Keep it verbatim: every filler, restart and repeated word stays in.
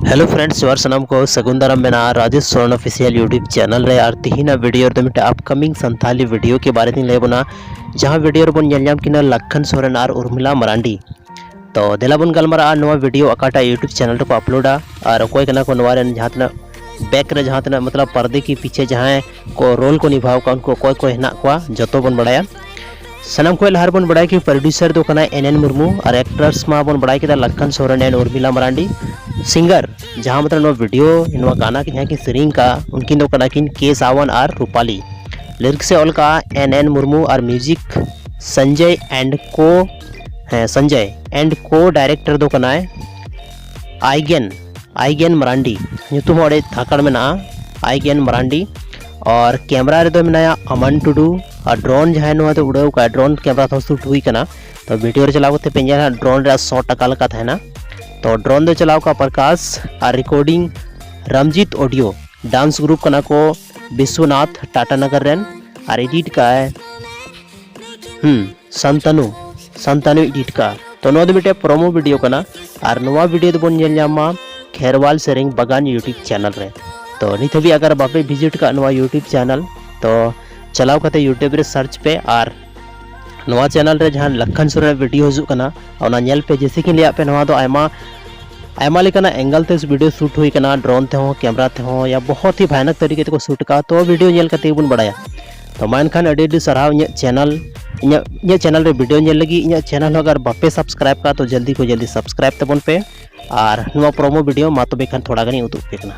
Hello friends, ᱡᱚᱦᱟᱨ ᱥᱟᱱᱟᱢ ᱠᱚ ᱥᱟᱹᱜᱩᱱ ᱫᱟᱨᱟᱢ ᱢᱮᱱᱟᱜᱼᱟ Rajesh Soren official YouTube channel ᱨᱮ᱾ ᱟᱨ ᱛᱤᱦᱤᱧᱟᱜ ᱵᱷᱤᱰᱤᱭᱳ ᱨᱮᱫᱚ ᱢᱤᱫᱴᱮᱱ ᱟᱯᱠᱟᱢᱤᱝ ᱥᱟᱱᱛᱷᱟᱞᱤ ᱵᱷᱤᱰᱤᱭᱳ ᱠᱮ ᱵᱟᱨᱮ ᱛᱤᱧ ᱞᱟᱹᱭ ᱵᱚᱱᱟ, ᱡᱟᱦᱟᱸ ᱵᱷᱤᱰᱤᱭᱳ ᱨᱮᱵᱚᱱ ᱧᱮᱞ ᱧᱟᱢ ᱠᱤᱱᱟ ᱞᱟᱠᱷᱟᱱ ᱥᱚᱨᱮᱱ ᱟᱨ ᱩᱨᱢᱤᱞᱟ ᱢᱟᱨᱟᱱᱰᱤ᱾ ᱛᱚ ᱫᱮᱞᱟ ᱵᱚᱱ ᱜᱟᱞᱢᱟᱨᱟᱜᱼᱟ ᱱᱚᱣᱟ ᱵᱷᱤᱰᱤᱭᱳ ᱚᱠᱟᱴᱟᱜ YouTube ᱪᱮᱱᱮᱞ ᱨᱮᱠᱚ ᱟᱯᱞᱳᱰᱟ ᱟᱨ ᱚᱠᱚᱭ ᱠᱟᱱᱟ ᱠᱚ ᱱᱚᱣᱟ ᱨᱮᱱ ᱡᱟᱦᱟᱸ ᱛᱤᱱᱟᱹᱜ ᱵᱮᱠ ᱨᱮ ᱡᱟᱦᱟᱸ ᱛᱤᱱᱟᱹᱜ ᱢᱚᱛᱞᱚᱵ ᱯᱟᱨᱫᱮ ᱠᱤ ᱯᱤᱪᱷᱮ ᱡᱟᱦᱟᱸᱭ ᱠᱚ ᱨᱳᱞ ᱠᱚ ᱱᱤᱵᱷᱟᱣ ᱠᱟᱜᱼᱟ, ᱩᱱᱠᱩ ᱚᱠᱚᱭ ᱠᱚ ᱦᱮᱱᱟᱜ ᱠᱚᱣᱟ ᱡᱚᱛᱚ ᱵᱚᱱ ᱵᱟᱲᱟᱭᱟ᱾ ᱥᱟᱱᱟᱢ ᱠᱷᱚᱱ ᱞᱟᱦᱟ ᱨᱮᱵᱚᱱ ᱵᱟᱲᱟᱭᱟ ᱠᱤ ᱯᱨᱚᱰᱭᱩᱥᱟᱨ ᱫᱚ ᱠᱟᱱᱟᱭ ᱮᱱ ᱮᱱ ᱢᱩᱨᱢᱩ ᱟᱨ ᱮᱠᱴᱨᱮᱥ ᱢᱟ ᱵᱚᱱ ᱵᱟᱲᱟᱭ ᱠᱮᱫᱟ ᱞᱟᱠᱷᱟᱱ ᱥᱚᱨᱮᱱ and ᱩᱨᱢᱤᱞᱟ ᱢᱟᱨᱟᱱᱰᱤ᱾ ᱥᱤᱝᱜᱟᱨ ᱡᱟᱦᱟᱸ ᱢᱚᱛᱞᱚᱵ ᱱᱚᱣᱟ ᱵᱷᱤᱰᱤᱭᱳ ᱱᱚᱣᱟ ᱜᱟᱱᱟ ᱠᱤ ᱡᱟᱦᱟᱸ ᱠᱤᱱ ᱥᱮᱨᱮᱧ ᱠᱟᱜᱼᱟ ᱩᱱᱠᱤᱱ ᱫᱚ ᱠᱟᱱᱟ ᱠᱤᱱ ᱠᱮ ᱥᱟᱣᱟᱱ ᱟᱨ ᱨᱩᱯᱟᱞᱤ᱾ ᱞᱤᱨᱤᱠᱥ ᱮ ᱚᱞ ᱠᱟᱜᱼᱟ ᱮᱱ ᱮᱱ ᱢᱩᱨᱢᱩ ᱟᱨ ᱢᱤᱣᱡᱤᱠ ᱥᱚᱧᱡᱚᱭ ᱮᱱᱰ ᱠᱳ, ᱦᱮᱸ ᱥᱚᱧᱡᱚᱭ ᱮᱱᱰ ᱠᱳ ᱰᱟᱭᱨᱮᱠᱴᱚᱨ ᱫᱚ ᱠᱟᱱᱟᱭ ᱟᱭᱜᱮᱱ, ᱟᱭᱜᱮᱱ ᱢᱟᱨᱟᱱᱰᱤ, ᱧᱩᱛᱩᱢ ᱦᱚᱸ ᱟᱹᱰᱤ ᱛᱷᱟᱠᱟᱲ ᱢᱮᱱᱟᱜᱼᱟ, ᱟᱭᱜᱮᱱ ᱢᱟᱨᱟᱱᱰᱤ᱾ ᱟᱨ ᱠᱮᱢᱨᱟ ᱨᱮᱫᱚ ᱢᱮᱱᱟᱭᱟ ᱟᱢᱟᱱ ᱴᱩᱰᱩ᱾ ᱟᱨ ᱰᱨᱳᱱ ᱡᱟᱦᱟᱸᱭ ᱱᱚᱣᱟ ᱫᱚ ᱩᱰᱟᱹᱣ ᱠᱟᱜᱼᱟ, ᱰᱨᱳᱱ ᱠᱮᱢᱨᱟ ᱛᱮᱦᱚᱸ ᱥᱩᱴ ᱦᱩᱭ ᱠᱟᱱᱟ᱾ ᱛᱚ ᱵᱷᱤᱰᱤᱭᱳ ᱨᱮ ᱪᱟᱞᱟᱣ ᱠᱟᱛᱮ ᱯᱮ ᱧᱮᱞᱟ ᱰᱨᱳᱱ ᱨᱮᱭᱟᱜ ᱥᱚᱴ ᱚᱠᱟ ᱞᱮᱠᱟ ᱛᱟᱦᱮᱱᱟ᱾ ᱛᱚ ᱰᱨᱳᱱ ᱫᱚ ᱪᱟᱞᱟᱣ ᱠᱟᱜᱼᱟ ᱯᱨᱚᱠᱟᱥ ᱟᱨ recording Ramjit audio. Dance group ᱠᱟᱱᱟ ᱠᱚ ᱵᱤᱥᱣᱚᱱᱟᱛᱷ ᱴᱟᱴᱟ ᱱᱟᱜᱟᱨ ᱨᱮᱱ ᱟᱨ ᱮᱰᱤᱴ ᱠᱟᱜᱼᱟᱭ ᱦᱩᱸ ᱥᱟᱱᱛᱟᱱᱩ, ᱥᱟᱱᱛᱟᱱᱩ ᱮᱰᱤᱴ ᱠᱟᱜᱼᱟ᱾ ᱛᱚ ᱱᱚᱣᱟ ᱫᱚ ᱢᱤᱫᱴᱮᱡ ᱯᱨᱳᱢᱳ ᱵᱷᱤᱰᱤᱭᱳ ᱠᱟᱱᱟ ᱟᱨ ᱱᱚᱣᱟ ᱵᱷᱤᱰᱤᱭᱳ ᱫᱚᱵᱚᱱ ᱧᱮᱞ ᱧᱟᱢᱟ ᱠᱷᱮᱨᱣᱟᱞ ᱥᱮᱨᱮᱧ ᱵᱟᱜᱟᱱ YouTube ᱪᱮᱱᱮᱞ ᱨᱮ᱾ ᱛᱚ ᱱᱤᱛ ᱦᱟᱹᱵᱤᱡ ᱟᱜᱟᱨ ᱵᱟᱯᱮ ᱵᱷᱤᱡᱤᱴ ᱠᱟᱜ ᱱᱚᱣᱟ YouTube ᱪᱮᱱᱮᱞ, ᱛᱚ ᱪᱟᱞᱟᱣ ᱠᱟᱛᱮ YouTube ᱨᱮ ᱥᱟᱨᱪ ᱯᱮ ᱟᱨ ᱱᱚᱣᱟ ᱪᱮᱱᱮᱞ ᱨᱮ ᱡᱟᱦᱟᱸ ᱞᱟᱠᱷᱟᱱ ᱥᱚᱨᱮᱱ ᱨᱮᱱᱟᱜ ᱵᱷᱤᱰᱤᱭᱳ ᱦᱤᱡᱩᱜ ᱠᱟᱱᱟ ᱚᱱᱟ ᱧᱮᱞ ᱯᱮ᱾ ᱡᱮᱭᱥᱮ ᱠᱤ ᱞᱟᱹᱭᱟᱫ ᱯᱮ ᱱᱚᱣᱟ ᱫᱚ ᱟᱭᱢᱟ ᱟᱭᱢᱟ ᱞᱮᱠᱟᱱᱟᱜ ᱮᱝᱜᱮᱞ ᱛᱮ ᱵᱷᱤᱰᱤᱭᱳ ᱥᱩᱴ ᱦᱩᱭ ᱠᱟᱱᱟ, ᱰᱨᱳᱱ ᱛᱮᱦᱚᱸ, ᱠᱮᱢᱨᱟ ᱛᱮᱦᱚᱸ, ᱭᱟ ᱵᱚᱦᱚᱛ ᱦᱤ ᱵᱷᱟᱭᱟᱱᱚᱠ ᱛᱟᱹᱨᱤᱠᱟ ᱛᱮᱠᱚ ᱥᱩᱴ ᱠᱟᱜᱼᱟ᱾ ᱛᱚ ᱵᱷᱤᱰᱤᱭᱳ ᱧᱮᱞ ᱠᱟᱛᱮ ᱜᱮᱵᱚᱱ ᱵᱟᱲᱟᱭᱟ᱾ ᱛᱚ ᱢᱟ ᱮᱱᱠᱷᱟᱱ ᱟᱹᱰᱤ ᱟᱹᱰᱤ ᱥᱟᱨᱦᱟᱣ ᱤᱧᱟᱹᱜ ᱪᱮᱱᱮᱞ, ᱤᱧᱟᱹᱜ ᱤᱧᱟᱹᱜ ᱪᱮᱱᱮᱞ ᱨᱮ ᱵᱷᱤᱰᱤᱭᱳ ᱧᱮᱞ ᱞᱟᱹᱜᱤᱫ᱾ ᱤᱧᱟᱹᱜ ᱪᱮᱱᱮᱞ ᱦᱚᱸ ᱟᱜᱟᱨ ᱵᱟᱯᱮ ᱥᱟᱵᱥᱠᱨᱟᱭᱤᱵ ᱠᱟᱜᱼᱟ ᱛᱚ ᱡᱚᱞᱫᱤ ᱠᱷᱚᱱ ᱡᱚᱞᱫᱤ ᱥᱟᱵᱥᱠᱨᱟᱭᱤᱵ ᱛᱟᱵᱚᱱ ᱯᱮ᱾ ᱟᱨ ᱱᱚᱣᱟ ᱯᱨᱳᱢᱳ ᱵᱷᱤᱰᱤᱭᱳ ᱢᱟ ᱛᱚᱵᱮ ᱠᱷᱟᱱ ᱛᱷᱚᱲᱟ ᱜᱟᱱᱤᱧ ᱩᱫᱩᱜ ᱟᱯᱮ ᱠᱟᱱᱟ᱾